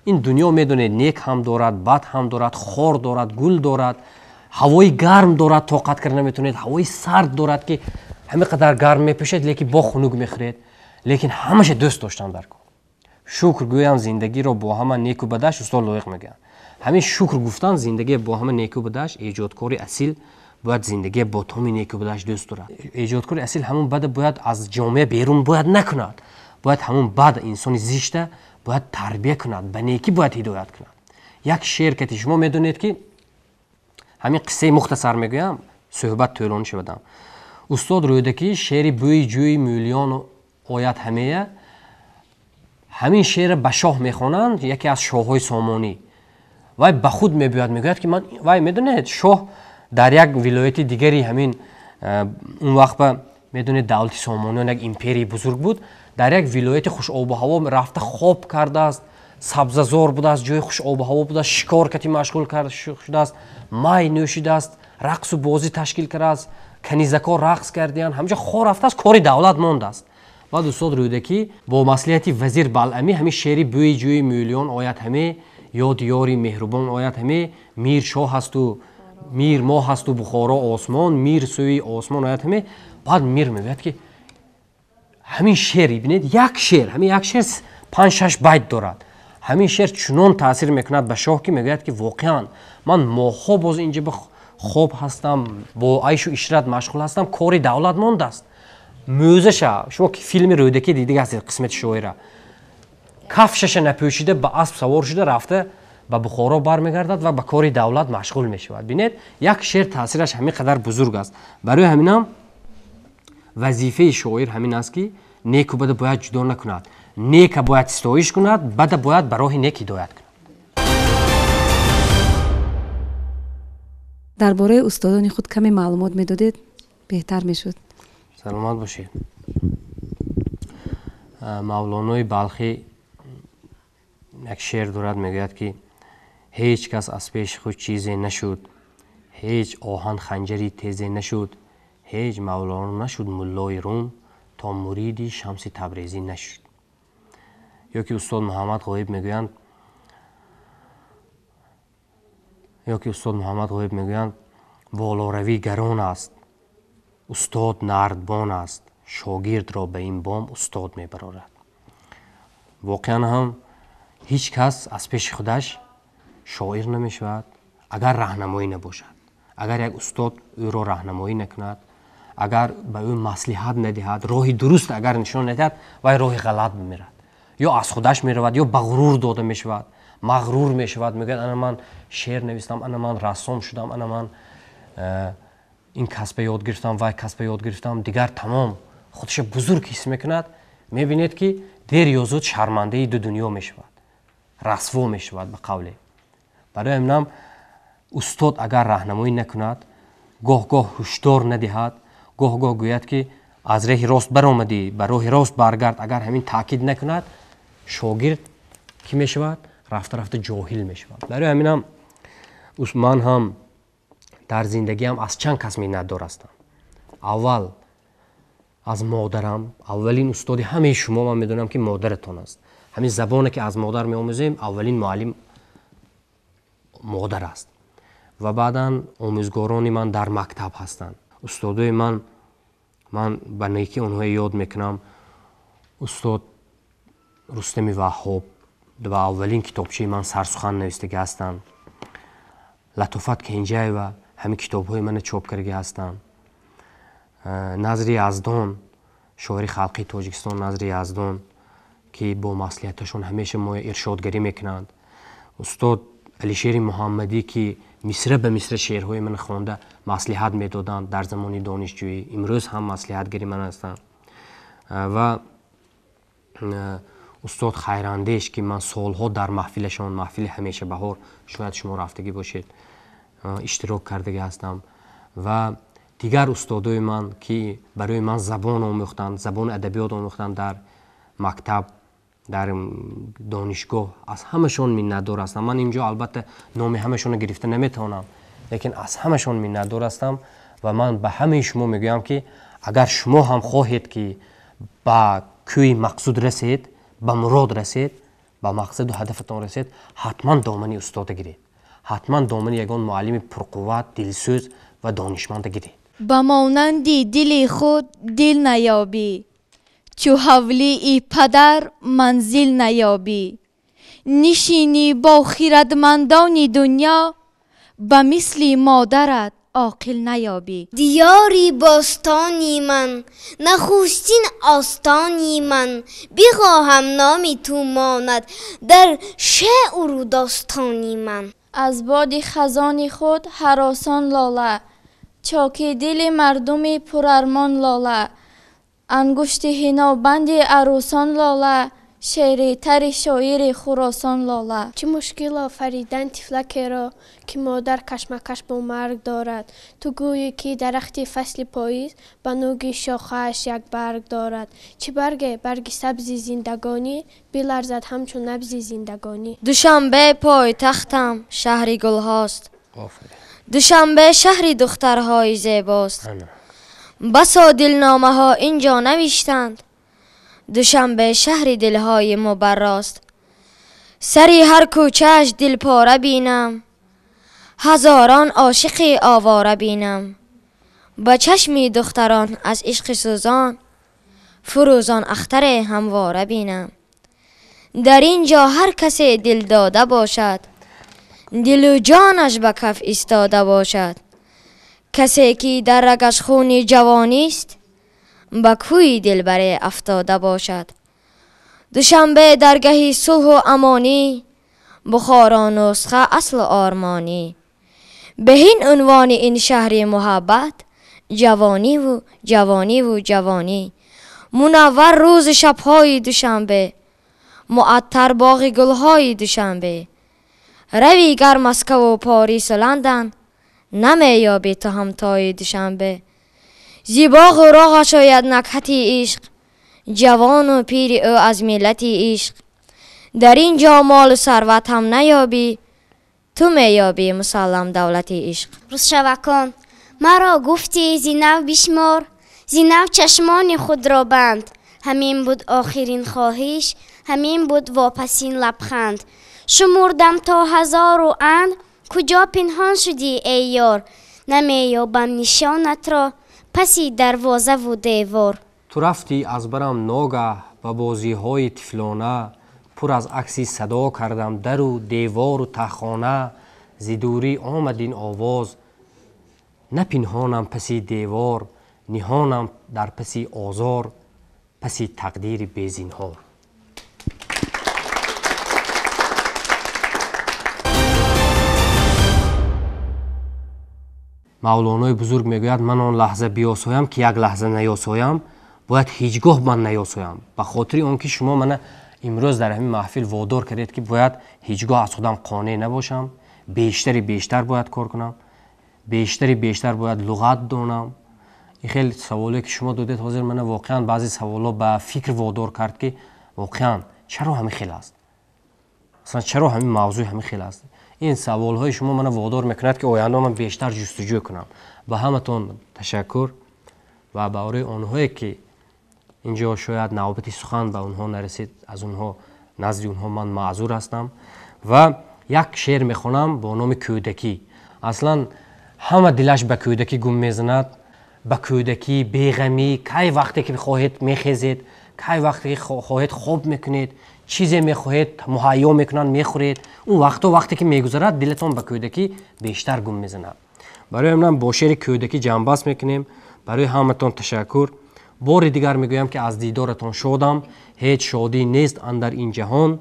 Ин дунё, медонед, нек ҳам дорад, бад ҳам дорад, хор дорад, гул дорад, ҳавои гарм дорад, тоқат карда наметавонед, ҳавои сард дорад, ки ҳамин қадар гарм мепӯшед, лекин бо хунук мехӯред. Лекин ҳамаша дӯст доштан дар кор. Шукр гӯям зиндагиро бо ҳама неку бадаш, устод Лоиқ мегӯянд. Ҳамин шукр гуфтан зиндагие бо ҳама неку бадаш, эҷодкори асил бояд зиндагие бо томи неку бадаш дӯст дорад. Эҷодкори асил ҳамун бада бояд аз ҷомеа берун бояд накунад. Бояд ҳамун бад инсони зишта бояд тарбия кунад, ба некӣ бояд ҳидоят кунад. Як шеър кати шумо медонед, ки ҳамин қиссаи мухтасар мегӯям, суҳбат тӯлонӣ шавадам. Устод Рӯдакӣ шеъри бӯи ҷӯи мӯлиён ояд ҳамея, ҳамин шеърро ба шоҳ мехонанд, яке аз шоҳҳои Сомонӣ. Вай ба худ мебиёяд, мегӯяд, ки ман, вай медонед, шоҳ дар як вилояти дигари ҳамин, он вақт ба, медонед, давлати Сомониён як империяи бузург буд, дар як вилояти хушобуҳаво рафта хоб кардааст, сабзазор будааст, ҷои хушобуҳаво будааст, шикор кати машғул шудааст, май нӯшидааст, рақсу бозӣ ташкил кардааст, канизакҳо рақс кардиянд, ҳамҷа хор рафтааст, кори давлат мондааст. Баъд устод Рӯдакӣ бо маслиҳати вазир Балъамӣ ҳамин шеъри бӯи ҷӯи мӯлиён ояд ҳаме, ёди ёри меҳрубон ояд ҳаме, мир шоҳ ҳасту мир моҳ ҳасту Бухоро осмон, мир сӯи осмон ояд ҳаме. Баъд мир мегӯяд, ки ҳамин шеър, бинед, як шеър, ҳамин як шеър панҷ-шаш байт дорад. Ҳамин шеър чунон таъсир мекунад ба шоҳ, ки мегӯяд, ки воқеан ман моҳҳо боз инҷа ба хоб ҳастам, бо айшу ишрат машғул ҳастам, кори давлат мондааст. Мӯзаша, шумо филми Рӯдакӣ дида ҳастед, қисмати шоира, кафшаша напӯшида ба асп савор шуда рафта ба Бухоро бармегардад ва ба кори давлат машғул мешавад. Бинед, як шеър таъсираш ҳамин қадар бузург аст. Барои ҳаминам Вазифаи шоир ҳамин аст, ки неку бада бояд ҷудо накунад, нека бояд ситоиш кунад, бада бояд ба роҳи нек ҳидоят кунад. Дар бораи устодони худ каме маълумот медодед, беҳтар мешуд. Саломат бошед. Мавлонои Балхӣ як шеър дорад, мегӯяд, ки ҳеҷ кас аз пеши худ чизе нашуд, ҳеҷ оҳан ханҷари тезе нашуд, ҳеҷ мавлоно нашуд муллои Рум, то муриди Шамси Табрезӣ нашуд. Ё ки устод Муҳаммад Ғоиб мегӯянд, ё ки устод Муҳаммад Ғоиб мегӯянд, болоравӣ гарон аст, устод нардбон аст, шогирдро ба ин бом устод мебарорад. Воқеан ҳам ҳеҷ кас аз пеши худаш шоир намешавад, агар раҳнамоӣ набошад, агар як устод ӯро раҳнамоӣ накунад, агар ба ӯ маслиҳат надиҳад, роҳи дуруст агар нишон надиҳад, вай роҳи ғалат мемирад, ё аз худаш меравад, ё ба ғурур дода мешавад, мағрур мешавад, мегӯяд ана ман шеър навистам, ана ман рассом шудам, ана ман ин касба ёд гирифтам, вай касба ёд гирифтам, дигар тамом худша бузург ҳис мекунад. Мебинед, ки дер ё зуд шармандаи ду дунё мешавад, расво мешавад ба қавле. Барои ҳаминам устод агар раҳнамоӣ накунад, гоҳ-гоҳ ҳушдор надиҳад, гоҳ-гоҳ гӯяд, ки аз реҳи рост баромадӣ, ба роҳи рост баргард, агар ҳамин таъкид накунад, шогирд кӣ мешавад? Рафта-рафта ҷоҳил мешавад. Барои ҳаминам ман ҳам дар зиндагиам аз чанд кас миннатдор ҳастам. Аввал аз модарам, аввалин устоди ҳамаи шумо ман медонам, ки модаратон аст. Ҳамин забоне, ки аз модар меомӯзем, аввалин муаллим модар аст. Ва баъдан омӯзгорони ман дар мактаб ҳастанд. Устодои ман, ман ба некӣ онҳое ёд мекунам. Устод Рустами Ваҳҳоб ва аввалин китобчаи ман сарсухан навистагӣ ҳастанд. Латофат Кенҷаева ҳамин китобҳои мана чоп кардагӣ ҳастанд. Назри Яздон, шоири халқии Тоҷикистон Назри Яздон, ки бо маслиҳаташон ҳамеша мо иршодгарӣ мекунанд. Устод Алишери Муҳаммадӣ, ки мисра ба мисра шеърҳои ман хонда маслиҳат медоданд дар замони донишҷӯӣ, имрӯз ҳам маслиҳатгари ман ҳастанд. Ва устод Хайрандеш, ки ман солҳо дар маҳфилашон, маҳфили ҳамеша баҳор, шояд шумо рафтагӣ бошед, иштирок кардагӣ ҳастам. Ва дигар устодои ман, ки барои ман забон омӯхтанд, забони адабиёт омӯхтанд дар мактаб, дар донишгоҳ, аз ҳамашон миннатдор ҳастам. Ман инҷо албатта номи ҳамашонро гирифта наметавонам, лекин аз ҳамашон миннатдор ҳастам. Ва ман ба ҳамаи шумо мегӯям, ки агар шумо ҳам хоҳед, ки ба кӯи мақсуд расед, ба мурод расед, ба мақсаду ҳадафатон расед, ҳатман домани устода гиред, ҳатман домани ягон муаллими пурқувват, дилсӯз ва донишманда гиред. Ба монанди дили худ дил наёбӣ, чу ҳавлии падар манзил наёбӣ. Нишинӣ бо хирадмандони дунё, ба мисли модарат оқил наёбӣ. Диёри бостони ман, нахустин остони ман, бихоҳам номи ту монад дар шеъру достони ман. Аз боди хазони худ ҳаросон лола, чоки дили мардуми пурармон лола, ангушти ҳинобанди арӯсон лола, шеъри тари шоири Хуросон лола. Чӣ мушкил офаридан тифлакеро, ки модар кашмакаш бо марг дорад. Ту гӯӣ, ки дарахти фасли поиз ба нӯги шохааш як барг дорад. Чӣ барге? Барги сабзи зиндагонӣ, биларзад ҳамчун набзи зиндагонӣ. Душанбе пойтахтам, шаҳри гулҳост. Душанбе шаҳри духтарҳои зебост. Басо дилномаҳо ин ҷо навиштанд. Душанбе шаҳри дилҳои мубаррост. Сари ҳар кӯчааш дилпора бинам, ҳазорон ошиқи овора бинам. Ба чашми духтарон аз ишқи сӯзон, фурӯзон ахтаре ҳамвора бинам. Дар ин ҷо ҳар касе дил дода бошад, дилу ҷонаш ба каф истода бошад. Касе ки дар рагаш хуни ҷавонист, ба кӯи дилбаре афтода бошад. Душанбе даргаҳи сулҳу амонӣ, Бухоро нусха аслу ормонӣ. Беҳин унвони ин шаҳри муҳаббат, Ҷавониву ҷавониву ҷавонӣ. Мунаввар рӯзу шабҳои Душанбе, муаттар боғи гулҳои Душанбе. Равӣ гар Москаву Порису Ландан, намеёбӣ ту ҳамтои Душанбе. Зи боғу роғаш ояд накҳати ишқ, ҷавону пири ӯ аз миллати ишқ. Дар ин ҷо молу сарват ҳам наёбӣ, ту меёбӣ мусаллам давлати ишқ. Рӯзшавакон, маро гуфтӣ зи нав бишмор, зи нав чашмони худро банд. Ҳамин буд охирин хоҳиш, ҳамин буд вопасин лабханд. Шумурдам то ҳазору анд, куҷо пинҳон шудӣ, эй ёр? Намеёбам нишонатро паси дарвозаву девор. Ту рафтӣ аз барам ногаҳ ба бозиҳои тифлона, пур аз акси садо кардам дару девору таҳхона. Зи дурӣ омад ин овоз, напинҳонам паси девор, ниҳонам дар паси озор, паси тақдири безинҳор. Мавлонои бузург мегӯяд: ман он лаҳза биёсоям, ки як лаҳза наёсоям, бояд ҳеҷ гоҳ ман наёсоям. Ба хотири он ки шумо мана имрӯз дар ҳамин маҳфил водор кардед, ки бояд ҳеҷ гоҳ аз худам қонеъ набошам, бештари бештар бояд кор кунам, бештари бештар бояд луғат донам. Ин хеле саволе ки шумо додед ҳозир мана воқеан баъзе саволҳо ба фикр водор кард, ки воқеан чаро ҳамин хел аст, масалан чаро ҳамин мавзӯи ҳамин хел аст. Ин саволҳои шумо мана водор мекунад, ки оянда ман бештар ҷустуҷӯ кунам. Ба ҳаматон ташаккур ва барои онҳое ки инҷо шояд навбати сухан ба онҳо нарасид, аз онҳо назди онҳо ман маъзур ҳастам. Ва як шеър мехонам бо номи кӯдакӣ. Аслан ҳама дилаш ба кӯдакӣ гум мезанад, ба кӯдакӣ, беғамӣ. Кай вақте ки хоҳед мехезед, кай вақте ки хоҳед хоб мекунед, чизе мехоҳед муҳайё мекунанд, мехӯред. Он вақто вақте ки мегузарад, дилатон ба кӯдакӣ бештар гум мезанад. Барои ҳамин бо шеъри кӯдакӣ ҷамъбаст мекунем. Барои ҳаматон ташаккур. Бори дигар мегӯям, ки аз дидоратон шодам, ҳеҷ шодӣ нест андар ин ҷаҳон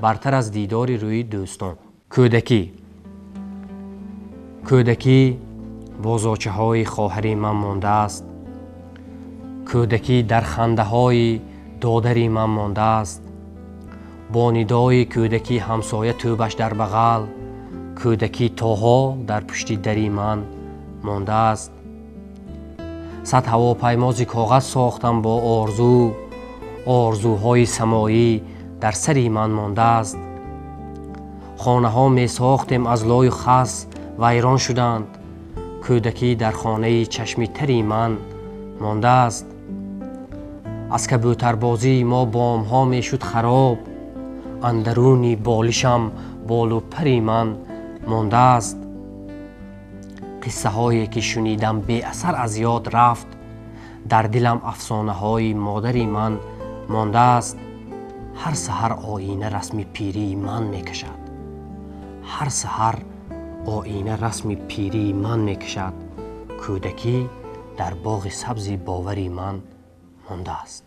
бартар аз дидори рӯи дӯстон. Кӯдакӣ. Кӯдакӣ бо зочаҳои хоҳари ман мондааст. Кӯдакӣ дар хандаҳои додари ман мондааст. Бо нидои кӯдакӣ ҳамсоя тӯбаш дар бағал, кӯдакӣ то ҳол дар пушти дари ман мондааст. Сад ҳавопаймози коғаз сохтам бо орзу, орзуҳои самоӣ дар сари ман мондааст. Хонаҳо месохтем аз лою хас, вайрон шуданд. Кӯдакӣ дар хонаи чашми тари ман мондааст. Аз кабӯтарбозии мо бомҳо мешуд хароб, андаруни болишам болу пари ман мондааст. Қиссаҳое ки шунидам беасар аз ёд рафт, дар дилам афсонаҳои модари ман мондааст. Ҳар саҳар оина расми пирии ман мекашад, ҳар саҳар оина расми пирии ман мекашад. Кӯдакӣ дар боғи сабзи бовари ман мондааст.